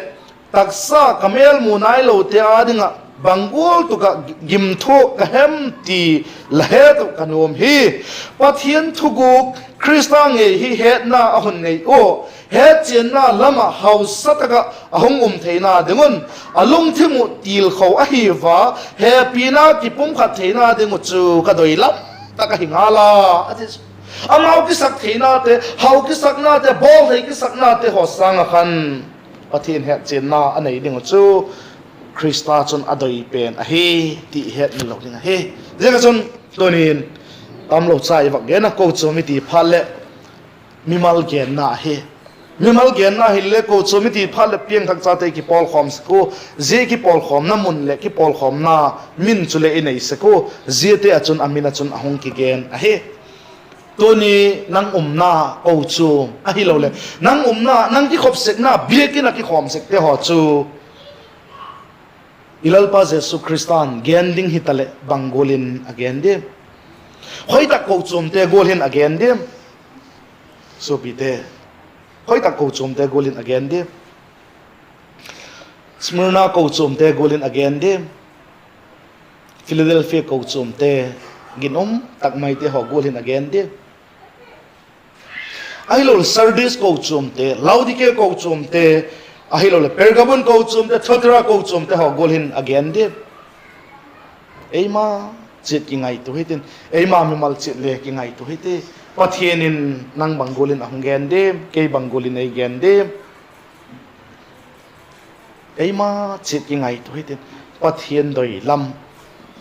taksa ka mêl mu nailote â ding ah bang gual tuk ah gimthuak ka hem ti la het uh ka nuam hi. Pathian thuguk Khrista ngei hi hetna a hun nei ua, hetchianna lam ah hausa tak ah a hung um theina ding un, a lungthim uh tilkho ahi ua, hepina kipumkhat theina ding uh chu ka doi lam tak ahi ngal a, a ti. Amau kisak theinate, hau kisaknate, bawl thei kisaknate haw sâng ah khan Pathian hetchianna a nei ding uh chu Khrista chun a doi pen ahi ti i hetmil lo ding ahi. Ziak ah chun tuni'n tamlo cha i vak gen a, kochuam i ti phat leh mimal genna ahi. Mimal genna hile kochuam i ti phat leh piangthak chate kipawlkhawm sek ua, zia kipawlkhawmna mun leh kipawlkhawmna min chule i nei sek ua, ziate ah chun a min ah chun a hung kigen ahi. Tuni nang umna kochuam ahiloleh nang umna, nang kikhop sekna biakin a kikhawm sekte haw chu i Lalpa Jesu Khrista'n gen ding hitaleh bang gual in a gen diam? Hoi tak kochuamte gual hin a gen diam? Suapite, hoi tak kochuamte gual in a gen diam? Smyrna kochuamte gual in a gen diam? Philadelphia kochuamte, ginum tak maite haw gual hin a gen diam? Ahiloleh Sardis kochuamte, Laodikea kochuamte, ahiloleh Pergamon kochuamte, Thuatira kochuamte haw gual hin a gen diam? Eima chiat kingaitua hitin, eima mimal chiat le kingaitua hiti. Pathian in nang bang gual in a hung gen diam, kei bang gual in ei gen diam? Eima chiat kingaitua hitin, Pathian doi lam,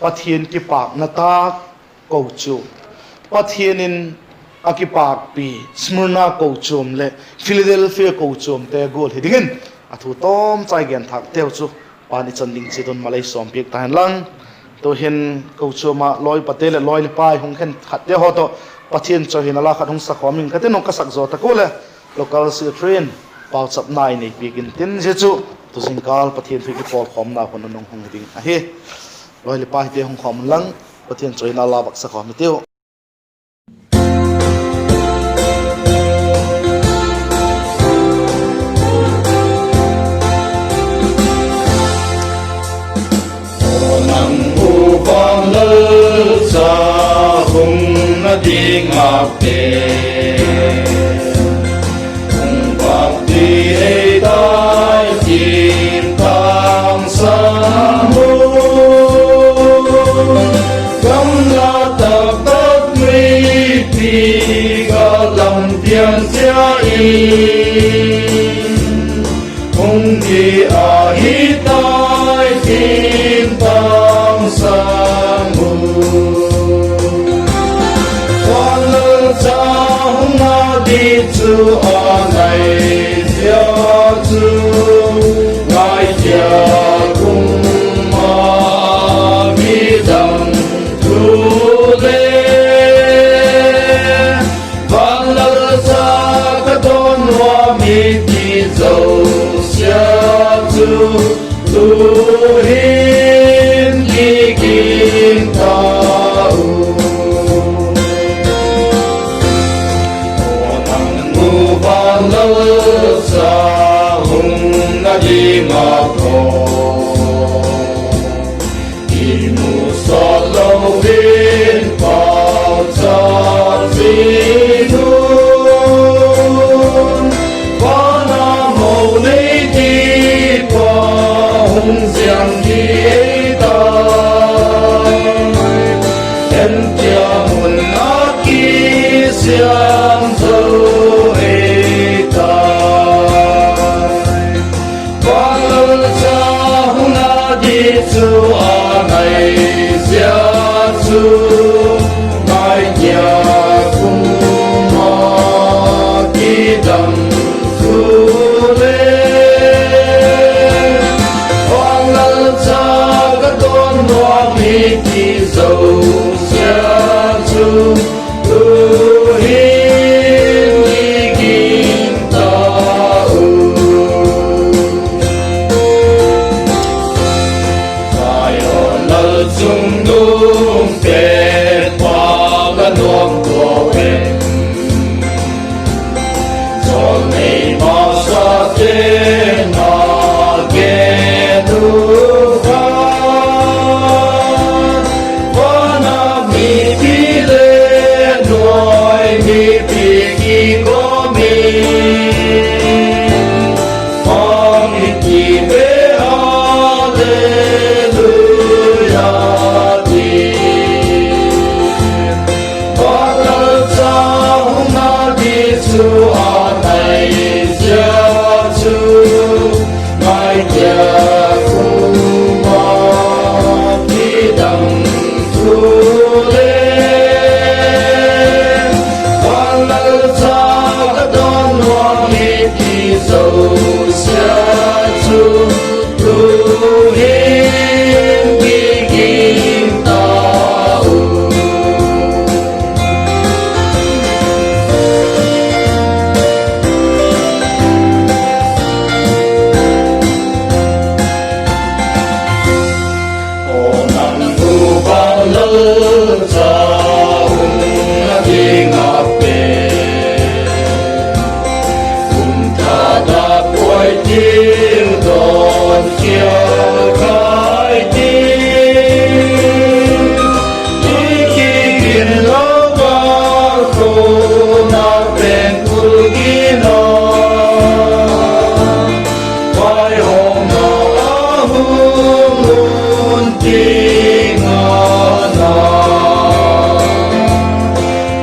Pathian kipâkna tâk kochuam, Pathian in a kipâkpi Smyrna kochuam leh Philadelphia kochuamte gual hi dingin a thu tawmchai genthâkteu chu pan i chan ding chiat un malei sawmpiak ta hen lang. Tu'hin kochuam ah lawipate leh lawi le pai hung khen khatte haw tawh Pathian chawihoina la khat hung sakhawm ing ka tin, hung ka sak zaw tak ua leh local secretary in pauchapna i nei piak intin, zia chu tu zingkâl Pathian thu kipawlkhawmna hun a nung hung hi ding ahi. Lawi le paite hung khawm un lang, Pathian chawihoina la vak sakhawm hitiu. Nang u van Lalcha hung na ding a pe, hung vak ti ei tai tin tangsa mu, gamla tak tak tuipi ga lam pian chia in, hung di ahi tai tin tangsa mu. Van Lalcha hung a di chu a nai zia chu, ngaitia kum a kidang thu le, van Lalcha ka dawn nuam hi ti zosia chu, tu'hin kiging ta u. Aw nang u van Lalcha hung na ding a ko, i mu sawt lo in pauchap zing un, van a mo nei ti pa hung ziang kit ta, en tia mun a kisiam zo ei ta. Van Lalcha hung a di chu a nai zia chu, ngaitia kum a kidang thu le, van Lalcha ka dawn nuam hi ti Hang i ti ve, Halleluia, ti. Vanlalcha hung na di chu a nai zia chu, ngai tia kuma kidang thu le. Vanlalcha ka dawn nuam hi ti zosia chu, tu hin kiging ta u. Aw nang u Vanlalcha hung na ding a pe, kum tha da puai til dawn khial khai ti. I kigin lo va khona pen kul gina, vaihawmna a hung un ti ngana.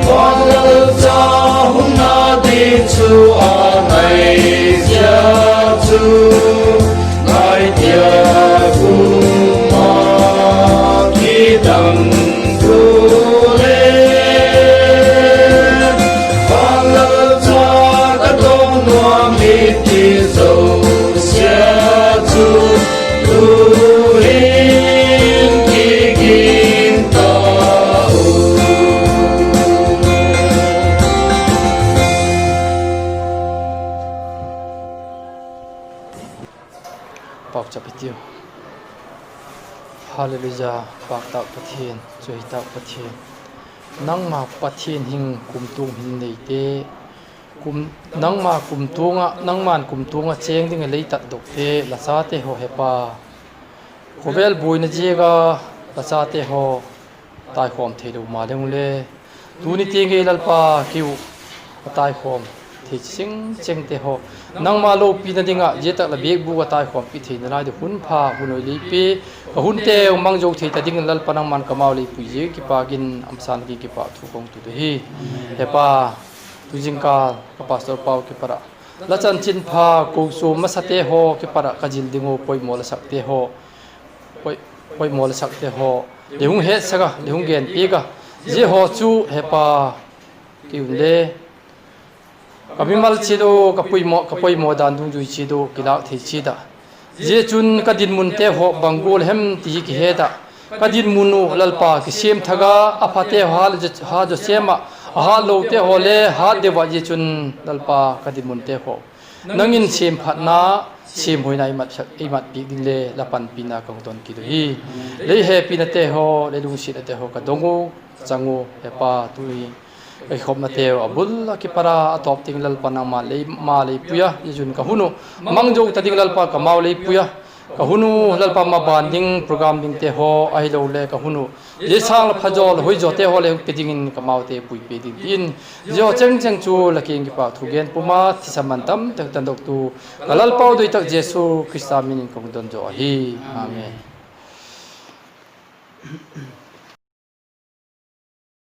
Vanlalcha hung na di chu a nai zia chu, ngai tia kuma kidang thu le. Vanlalcha ka dawn nuam hi ti zosia chu, tu hin kiging ta u. Pauchap i tiu. Halleluia, pâk tâk Pathian, chu hi tâk Pathian. Nangma Pathian hing kumtuang hin neite, kum, nangma kumtuang ah, nangma'n kumtuang ah chêng ding a lei tatdokte, la chate haw he Pa. Khawvel buaina ziak a la chate haw taikhawm theilo maleng ule, tuni tiang hi Lalpa kei uh a taikhawm thei ching chingte haw, nangma lopina ding ah zia tak la biakbûk a taikhawmpi theina lai ding hun pha hun hoi lei pia, ka hunteu mang zo thei ta dingin Lalpa nangma'n ka mau lei pui ziak kipâk in a masa in kipak thu ka hung tut ahi. He Pa, tu zingkal ka pastor pau kipat ah, la chanchinpha kochuam masate haw kipat ah ka zil ding uh poimaw la sakte haw, poi, poimaw la sakte haw, lei hung hetsak a, lei hung genpiak a, zia haw chu he Pa, kei un le ka mimal chiat uh, ka poimaw, ka poimaw dan dungzui chiat uh kilâk thei chiat ah, zia chun ka dinmunte haw bang gual hem ti hi kihet ah, ka dinmun uh Lalpa kisiam thak a, a phate haw hat zaw sêm ah, a hatlote haw le hat deu ah, zia chun Lalpa ka dinmunte haw nang in siamphatna, siamhoina ei mat, ei matpiak ding le la panpina ka hung don kit uhi. Lei hepinate haw, lei lungsiatnate haw ka dong u, ka chang u, he Pa, tu hi ka kikhopnateu a bul a kipat a, a tawp tiang Lalpa nangma'n lei ma lei pui a, zia chun ka hun uh mang zo ta ding Lalpa ka mau lei pui a, ka hun uh Lalpa maban ding program dingte haw ahilole ka hun uh zia sâng la phazaw la hoizawte haw lei hung pe dingin ka maute pui pe ding ti in, zia haw chengcheng chu la kiang kipak thu gen pum a, thisan man tam tak tandoktu ka Lalpau doi tak Jesu Khrista min in ka hung don zaw ahi. Amen.